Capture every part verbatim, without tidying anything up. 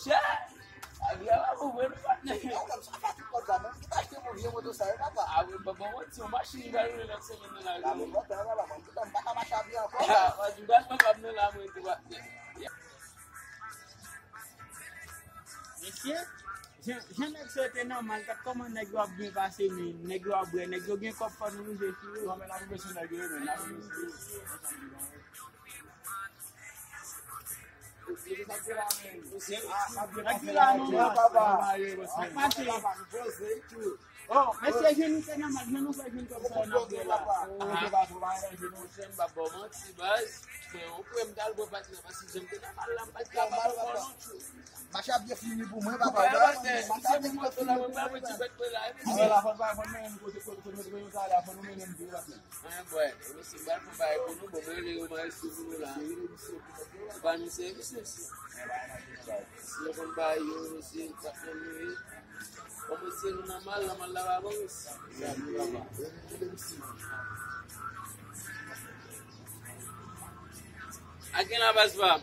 Chè! Avi a pa bon vre non, patnè. Yo, menm sa fè tout kòb sa, menm ki t achte pou vye moto sa yo, papa. A wi, m pa ba w manti, yon machin m pral woule nan semèn nan la. La, men, papa, papa, mwen, toutan, m pa ka mache a pye ankò, la. Mwen di, m pral pran pa m nan la, mwen tou, patnè. Mesye, jan, jan nèg sa yo te nòmal, gad kòman nèg yo ap byen pase, men nèg yo ap bwè, nèg yo gen kòb, fò nou rive sou yo. Non, men n ap rive sou nèg yo, men n ap rive sou yo. Nèg ki la nou, papa. Ap pase. Oh, mesye, jan nou fè nòmal, jan nou fè jwenn kòb sa yo n ap bwè la. Oh, se pa twò bagay, jan nou fè, m pa ba w manti, baz. Men, ou kwè m t al bwè patnè, paske jan m te nòmal la, m pa t ka ba w non. Mache ap byen fini pou mwen, papa. Mache ap byen fini pou mwen, papa. Mwen la, fò n pa, fò n mennen nou kote, kote, kote, kote, kote, fò nou mennen nou, papa. Mwen, bwè, mesye, m pral fè bagay pou nou, bon, mwen rele yo, mwen rele sou nou la. Yo pa nou sèvis, mesye. Si yo konn bagay yo, mesye, patnè nou ye. Bon, mesye, nou nan mal, nan mal la pa bon, mesye. A gen la baz pa m.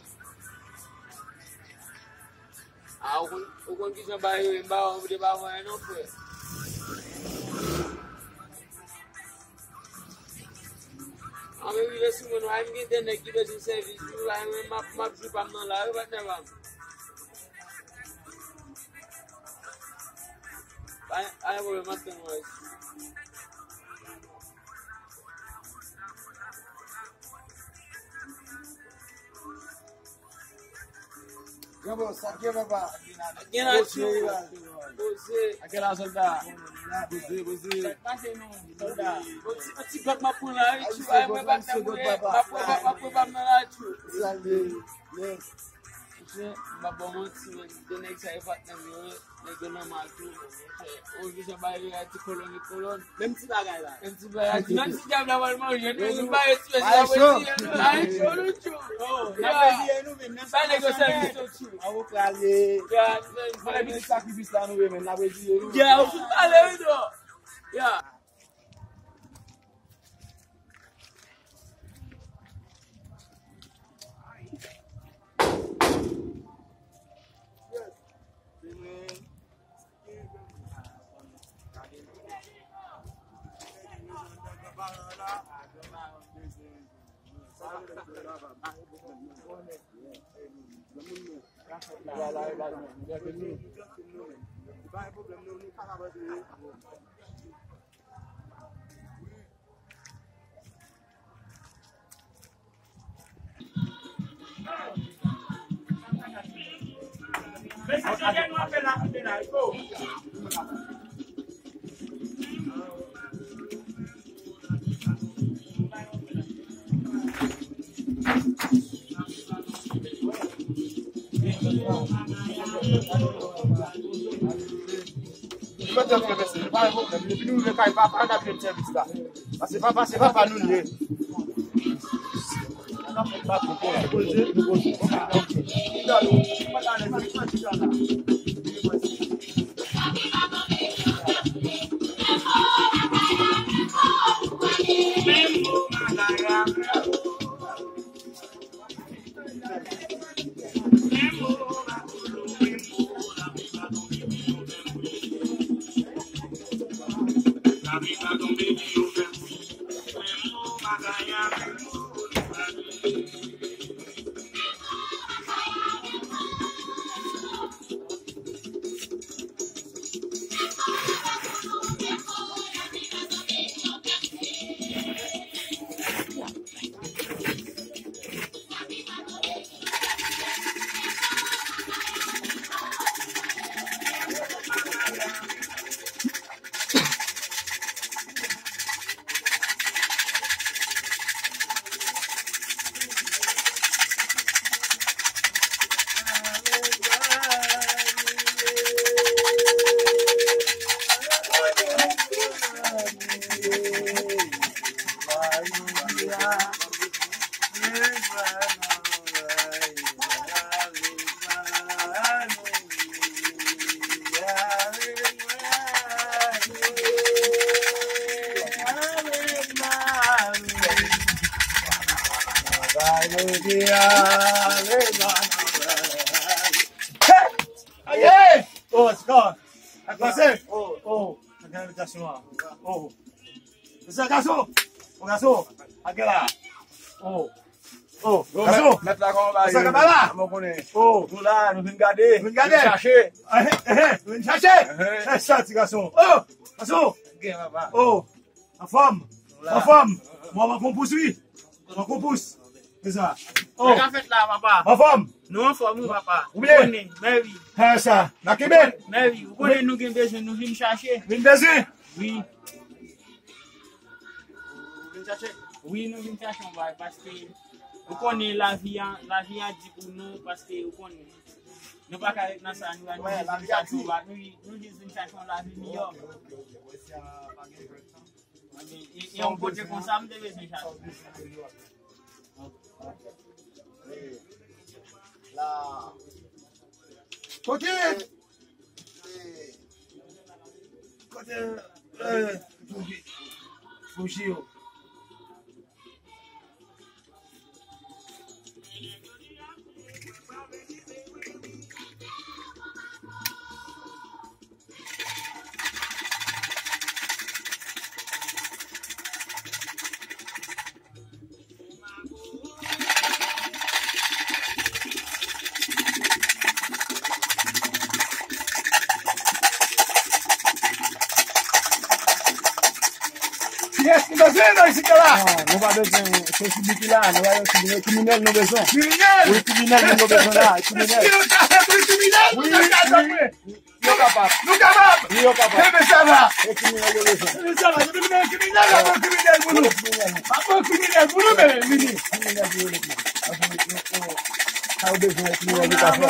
A, ou konn, ou konn kijan bagay yo ye, m pa wè w te pa wè non, frè. An, men rive sou mwen, non, ay, m gen de nèg ki bezwen sèvis, wi, ay, men m ap, m ap jwi pa m nan la, wi, patnè pa m. Ay, ay, pwoblèm, m ap tann w, wi. Gen bon, sa gen papa. Gen la tchou. Poze. A gen la sòlda. Poze, poze. Sa k pase non, sòlda? Yon ti, yon ti gòt m ap pran la, wi, tchou. Ay, mwen pa t nan mwen. M ap pran, m ap pran pa m nan la, tchou. Salye. Yes. Monchè, m pa ba w manti, men. De nèg sa yo pa t nan mwen. Nèg yo nòmal tou, monchè. Ou vin jan bagay yo a di kolòn e kolòn. Menm ti bagay la. Menm ti bagay la. Menm ti dyab la pral manje, nou, nou ba yo ti mesye, n ap reziye nou. Ay, cho, nou cho. Oh, n ap reziye nou menm, n ap sa nèg yo sèvis yo tchou. An ou prale. Ya, nou fè, nou fè. Fò nou vin sakrifis la nou ye menm, n ap reziye nou. Ya, ou fout pale, wi, non. Ya. Li mete antre mesye, li pa gen pwoblèm. Depi nou rive kay papa, n ap jwenn sèvis la. Paske papa, se papa nou l ye. Envitasyon an. Oh. Se sa, gason. Oh, gason. Ake la. Oh. Oh, gason. Mèt la, kòman ba yo? Sa ka ba la? Mwen konnen. Oh. Nou la, nou vin gade. Vin gade. Vin chache. Eh, eh, eh, vin chache. Eh, eh. Eh, sa, ti gason. Oh, gason. Gen, papa. Oh, anfòm. Nou la. Anfòm. Mwen, mwen konpous, wi. Mwen konpous. Se sa. Oh. Sa ka fèt la, papa? Anfòm. Nou anfòm, wi, papa. Ou byen? Ou konnen, mè wi. Ha, sa. N a kenbe. Mè wi, ou konnen nou gen bezwen, nou vin chache. Vin bezwen? Wi. Vin chache? Wi, nou vin chache yon bagay, paske ou konnen lavi a, lavi a di pou nou, paske ou konnen. Nou pa ka ret nan sa, nou, nou jis vin chache yon bagay, nou, nou jis vin chache yon lavi miyò. E, e, e yon kote konsa, m te bezwen chache. La. Kote? Kote? Eh, bouji. Bouji yo. Kiyès ki bezwen nan isit la? Non, nou pa bezwen, se sou biti la, nou pa bezwen, kriminèl nou bezwen. Kriminèl? Wi, kriminèl nou bezwen la, kriminèl. Èske nou ka fè pou kriminèl? Wi, nou ka fè. Wi. Yo kapab. Nou kapab. Wi, yo kapab. Enben sa va. E kriminèl yo bezwen. Enben sa va. Depi nou gen kriminèl, n ap pran kriminèl pou nou. N ap pran kriminèl pou nou, men vini. Kriminèl pou yo met men. Sa yo bezwen, kriminèl yo ka fè.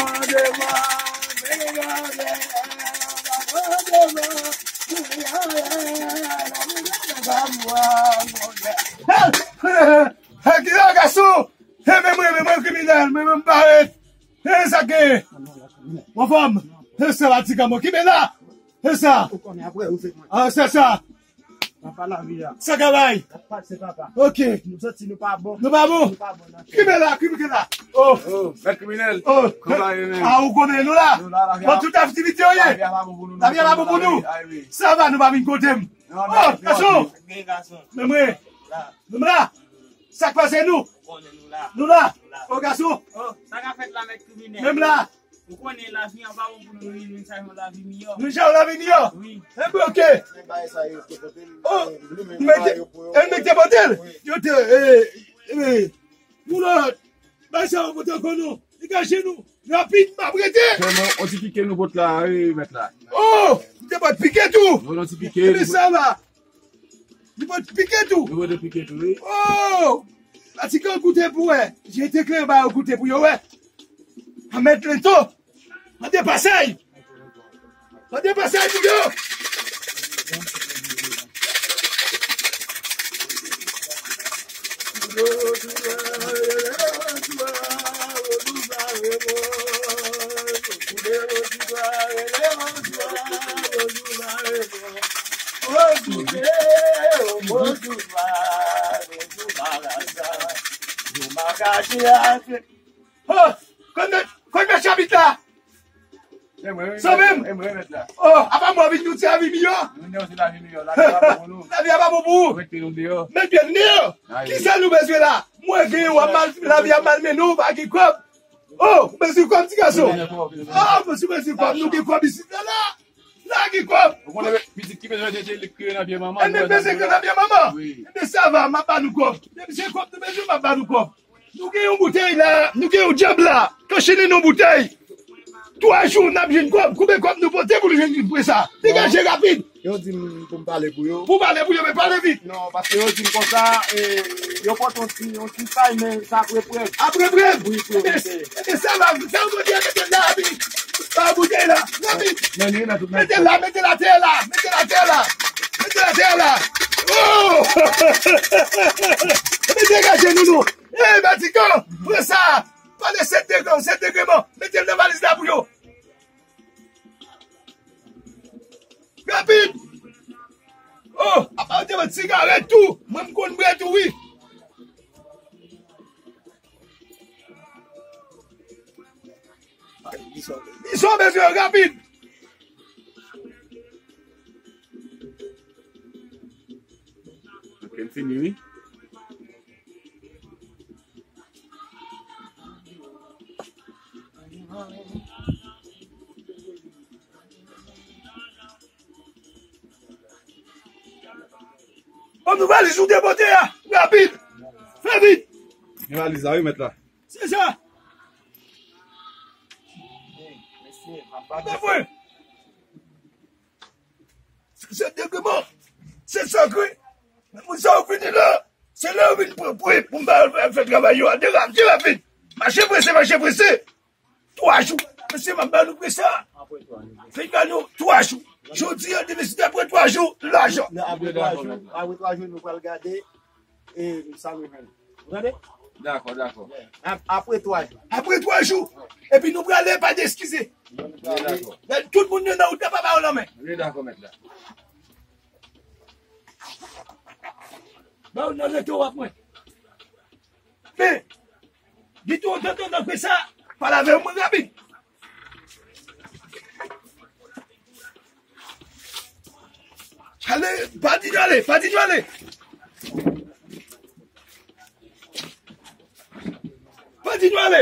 Hey, hey, hey, hey, gason. Hey, men mwen, men mwen kriminèl, men mwen m parèt. E sa ke. Ou anfòm? E sa, la ti gason. Kenbe la. E sa. Ou konnen apre, ou se mwen. Ah, se sa. Papa lavi a. Sa ka bay. Ap pase, papa. Ok. Nou santi nou pa bon. Nou pa bon. Nou pa bon nan kè. Kenbe la, kenbe la. Oh. Oh, mèt kriminèl. Oh. Kòman ye menm? Ah, ou konnen nou la. Nou la, lavi a. Bon, tout aktivite yo ye. Lavi a pa bon pou nou. Lavi a pa bon pou nou. Ay, wi. Sa va, nou pa vin kote m. Non, non, non. Oh, gason. Gen gason. Men mwen. La. Menm la. Sa k pase nou? Konnen nou la. Nou la. Nou la. O gason. Oh, sa ka fèt la, mèt kriminèl? Menm la. Ou konnen lavi an pa bon pou nou, nou vin chache yon lavi miyò. Nou chache yon lavi miyò? Wi. Enben, ok. Nèg bagay sa yo te pote l. Oh, e, li menm, mete, bagay yo pou yo. E, nèg te pote l? Wi. Yo te, e, e, pou lòt. Bagay sa yo pote ankò nou. Degaje nou. Rapid, m ap rete. Sèlman, on ti pike nou pot la, wi, mèt la. Oh, m te pot pike tou. Non, on ti pike. Enben, sa va. Li pot pike tou. Li pot pike tou, wi. Oh! Vatikan, koute pou wè. Jete kleren ba yo, koute pou yo wè. A mèt Lento. Mande pasay. Mande pasay pou yo. Oh, konn met, konn met chabit la. Se mwen, wi. Sa menm? E mwen, mèt la. Oh, apa mwen vin nou ti lavi miyò? Nou di nou ti lavi miyò. Lavi a pa bon pou nou. Lavi a pa bon pou ou. Rete nou deyò. Met pye nou deyò. Kisa nou bezwen la? Mwen gen yo, ap mal, lavi a mal mennen w, pa gen kòb. Oh, ou bezwen kòb, ti gason? Oh, mwen si bezwen kòb, nou gen kòb isit la, la. La gen kòb. Ou konnen pitit ki bezwen jete li kriye nan pye manman. Enben, bezwen kriye nan pye manman. Wi. Enben, sa va, m ap ba nou kòb. Depi se kòb nou bezwen, m ap ba nou kòb. Nou gen yon boutèy la, nou gen yon djab la. Kanchene nan boutèy. Twa jou, n ap jwenn kòb. Konbyen kòb nou pote pou nou jwenn pou sa? Degaje rapid. Yo di m pou m pale pou yo. Pou pale pou yo, men pale vit. Non, paske yo di m konsa, e, yo pote yon ti, yon ti pay, men sa ap reprèv. Ap reprèv? Wi, pou yo mete. Enben, sa va, sa w mete, mete la, wi. Sa w mete la, wi. Mete la, mete la, atè la, mete la, atè la. Mete la, atè la. Oh! Enben, degaje nou, nou. Ey, Vatikan, pran sa. Pale sèt degre, sèt degre, bon. Mete l nan valiz la pou yo. Rapid! Oh, apa yo te mete sigarèt tou? Mwen, m konn bwè tou, wi. Li sòti, li sòti, mesye, rapid! Vin fini, wi. Ban m nou valiz ou te pote a, rapid. Fè vit. Gen valiz la, wi, mèt la. Se sa. Mesye, m ap bat. Mwen. Se, se degreman. Se sakre. Men moun sa yo vini la. Se lè yo vin pran pwen pou m ba yo fè travay yo a. Derape, derape. Mache prese, mache prese. Twa jou. Mesye, m ap ba nou prese a. Fin ba nou twa jou. Jodi a, demen si apre twa jou, lajan. Apre twa jou, apre twa jou, nou pral gade. E sa nou jwenn. Ou tande? Dakò, dakò. Ap- Apre twa jou. Apre twa jou. Epi nou prale, pa de eskize. Wi, dakò. Tout moun nan wout la pa ba yo lanmen. Wi, dakò, mèt la. Ba yo nan rete w ap mwen. Men, di tou otan tonton fè sa, pale avè yo mwen rapid. Ale, pa di nou ale, pa di nou ale. Pa di nou ale.